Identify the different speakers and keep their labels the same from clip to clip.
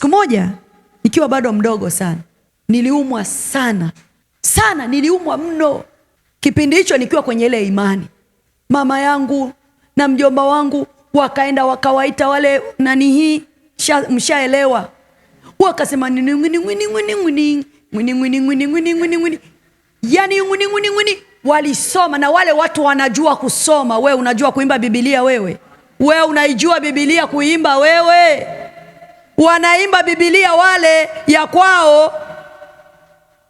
Speaker 1: Siku moja nikiwa bado mdogo sana, niliumwa sana sana, niliumwa mno. Kipindi hicho nikiwa kwenye ile imani, mama yangu na mjomba wangu wakaenda wakawaita wale nani hii, mshaelewa, wakasema nini nini nini nini nini nini nini nini nini nini, yani nini nini nini. Walisoma na wale watu wanajua kusoma. We unajua kuimba Biblia wewe? We unaijua Biblia kuimba wewe? Wanaimba Biblia wale ya kwao.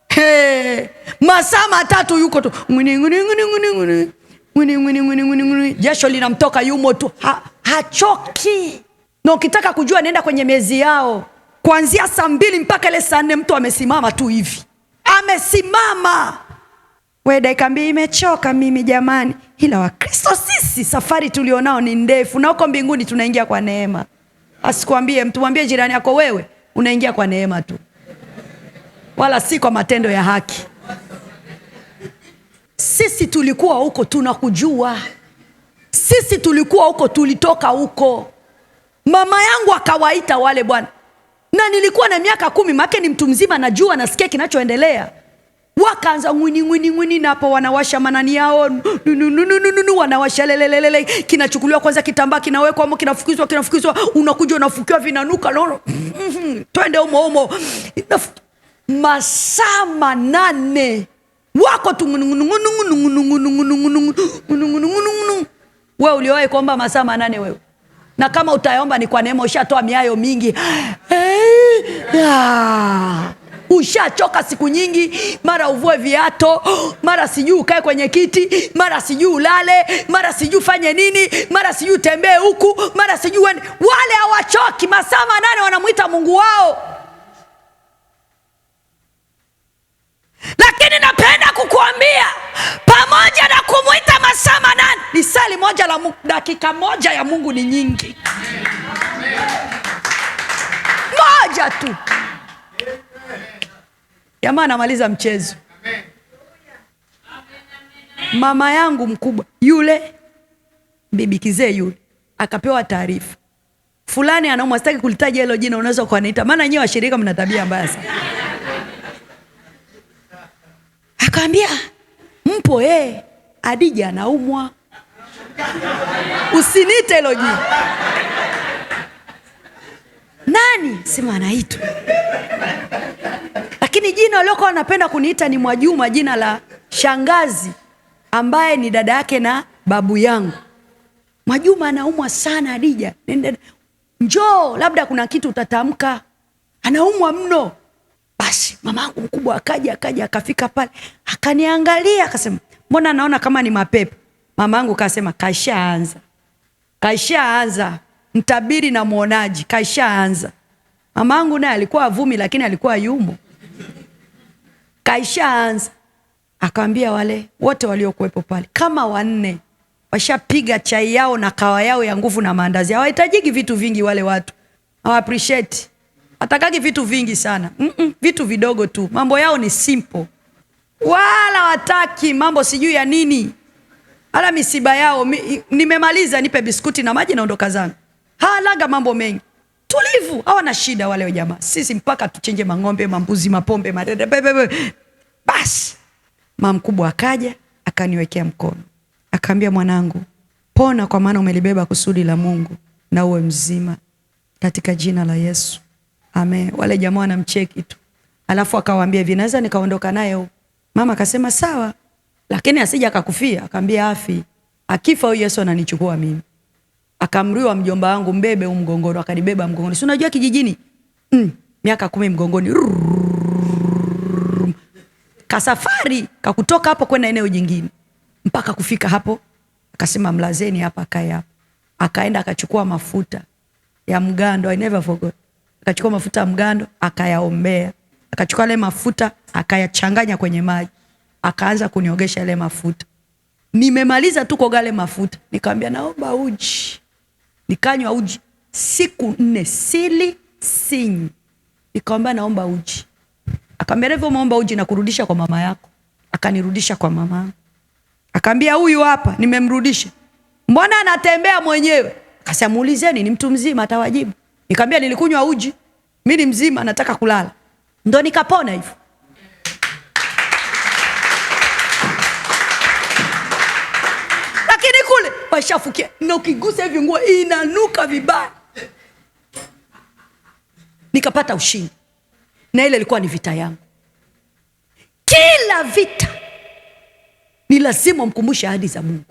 Speaker 1: Hey, masaa matatu yuko tu ngwini ngwini ngwini ngwini ngwini ngwini ngwini ngwini ngwini, jasho linamtoka yumo tu, hachoki. Na ukitaka kujua nenda kwenye mezi yao kuanzia saa 2 mpaka ile saa 4, mtu amesimama tu hivi, amesimama. We dakika 2 imechoka mimi jamani. Ila Wakristo sisi safari tulionao ni ndefu, na huko mbinguni tunaingia kwa neema. Asikwambie mtu, mwambie jirani yako wewe unaingia kwa neema tu, wala si kwa matendo ya haki. Sisi tulikuwa huko tunakujua. Sisi tulikuwa huko, tulitoka huko. Mama yangu akawaita wale bwana, na nilikuwa na miaka 10, maana ni mtu mzima, najua nasikia kinachoendelea. Wakaanza ngwini ngwini ngwini, na hapo wanawasha manani yao, nu, wanawasha lelelelele, kinachukuliwa kwanza kitambaa kinawekwa hapo, kinafukizwa, kinafukizwa, unakuja unafukiwa, vinanuka, no, twende humo humo. Masaa 8 wako tu ngunu, ngunu, ngunu, ngunu, ngunu, ngunu, ngunu, ngunu, ngunu, ngunu, ngunu, ngunu. Wewe uliwahi kuomba masaa 8 wewe? Na kama utaomba ni kwa neema, ushatoa miayo mingi. Ushachoka siku nyingi, mara uvue viato, mara sijui ukae kwenye kiti, mara sijui ulale, mara sijui ufanye nini, mara sijui utembee huku, mara sijui uende. Wale hawachoki, masaa 8 wanamuita Mungu wao. Lakini napenda kukuambia, pamoja na kumuita masaa 8, ni sali moja la Mungu, dakika moja ya Mungu ni nyingi. Moja tu. Jamaa anamaliza mchezo. Mama yangu mkubwa yule bibi kizee yule akapewa taarifa, fulani anaumwa, sitaki kulitaja hilo jina, unaweza kuniita, maana nyewe washirika mna tabia mbaya sana. Akaambia mpo, Adija anaumwa, usiniite hilo jina. Nani? Sema anaitwa. Lakini jina waliokuwa wanapenda kuniita ni Mwajuma, jina la shangazi ambaye ni dada yake na babu yangu. Mwajuma anaumwa sana Adija, nenda njoo, labda kuna kitu utatamka, anaumwa mno. Basi mamangu mkubwa akaja akafika pale, akaniangalia akasema, mbona naona kama ni mapepo? Mamangu kasema kashaanza, kashaanza, mtabiri na muonaji kashaanza. Mamangu naye alikuwa avumi, lakini alikuwa yumo. Kaishaanza. Akaambia wale wote waliokuwepo pale kama 4 washapiga chai yao na kawa yao ya nguvu na maandazi. Hawahitajiki vitu vingi wale watu. Hawa appreciate. Hatakagi vitu vingi sana. Vitu vidogo tu. Mambo yao ni simple. Wala wataki mambo sijui ya nini. Wala misiba yao, nimemaliza nipe biskuti na maji naondoka zangu. Hawalaga mambo mengi. Tulivu, hawana shida wale jamaa. Sisi mpaka tuchenje mang'ombe, mambuzi, mapombe, madede, bebe, bebe. Basi mama mkubwa akaja akaniwekea mkono. Akaambia, mwanangu, pona kwa maana umelibeba kusudi la Mungu na uwe mzima katika jina la Yesu. Amen. Wale jamaa wanamcheki tu. Alafu akawaambia hivi, naweza nikaondoka naye huko? Mama akasema sawa, lakini asije akakufia. Akamwambia afi. Akifa huyu Yesu ananichukua mimi. Akamriwa mjomba wangu, mbebe huu mgongoni, akanibeba mgongoni. Si unajua kijijini? Miaka 10 mgongoni. Kasafari kakutoka hapo kwenda eneo jingine mpaka kufika hapo, akasema mlazeni hapa, akae hapa. Akaenda akachukua mafuta ya mgando, I never forgot. Akachukua mafuta ya mgando akayaombea. Akachukua yale mafuta akayachanganya kwenye maji, akaanza kuniogesha yale mafuta. Nimemaliza tu kuoga yale mafuta, nikamwambia naomba uji. Nikanywa uji siku 4, sili sinywi. Nikamwambia naomba uji. Akamwambia hivyo umeomba uji na kurudisha kwa mama yako. Akanirudisha kwa mama. Akamwambia huyu hapa nimemrudisha, mbona anatembea mwenyewe? Akasema muulizeni, ni mtu mzima atawajibu. Nikamwambia nilikunywa uji. Mi ni mzima, nataka kulala. Ndo nikapona hivyo. Lakini kule washafukia, na ukigusa hivi nguo inanuka vibaya. Nikapata ushindi, na ile ilikuwa ni vita yangu. Kila vita ni lazima umkumbushe ahadi za Mungu.